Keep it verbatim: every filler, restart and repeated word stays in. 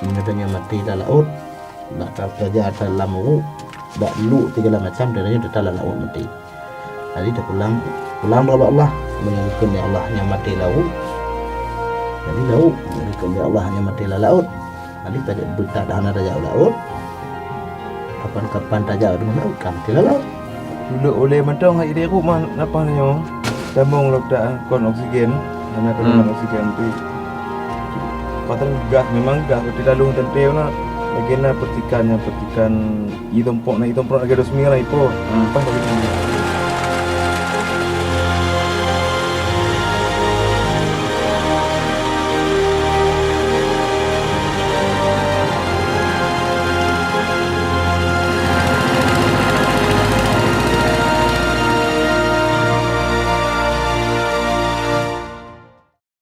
Meunyoe tanyoe maté lam laôt, bak teupeuraja lam ruek, bak luek segala macam, tanyoe teutap lam laôt maté. Jadi teupulang, pulang droe bak Allah, meunyoe geukheun lé Allah nyoe maté lam ruek. Jadi laôt, meunyoe geukheun lé Allah nyoe maté lam laôt. Jadi tajak, beuthat hana tajak u laôt. Kapan-kapan tajak u laôt, ka maté lam laôt. Duek ulée mantong hai idéh ruek mah napa nyoe. Sambong lom ta kon oksigen, hana keunong oksigen tu. Padahai gas, memang gas, tapi lalu teuntée na. Bagaimana percikan, yang percikan itom pok na, itom pok lagée dos mira ipo. Pas bagi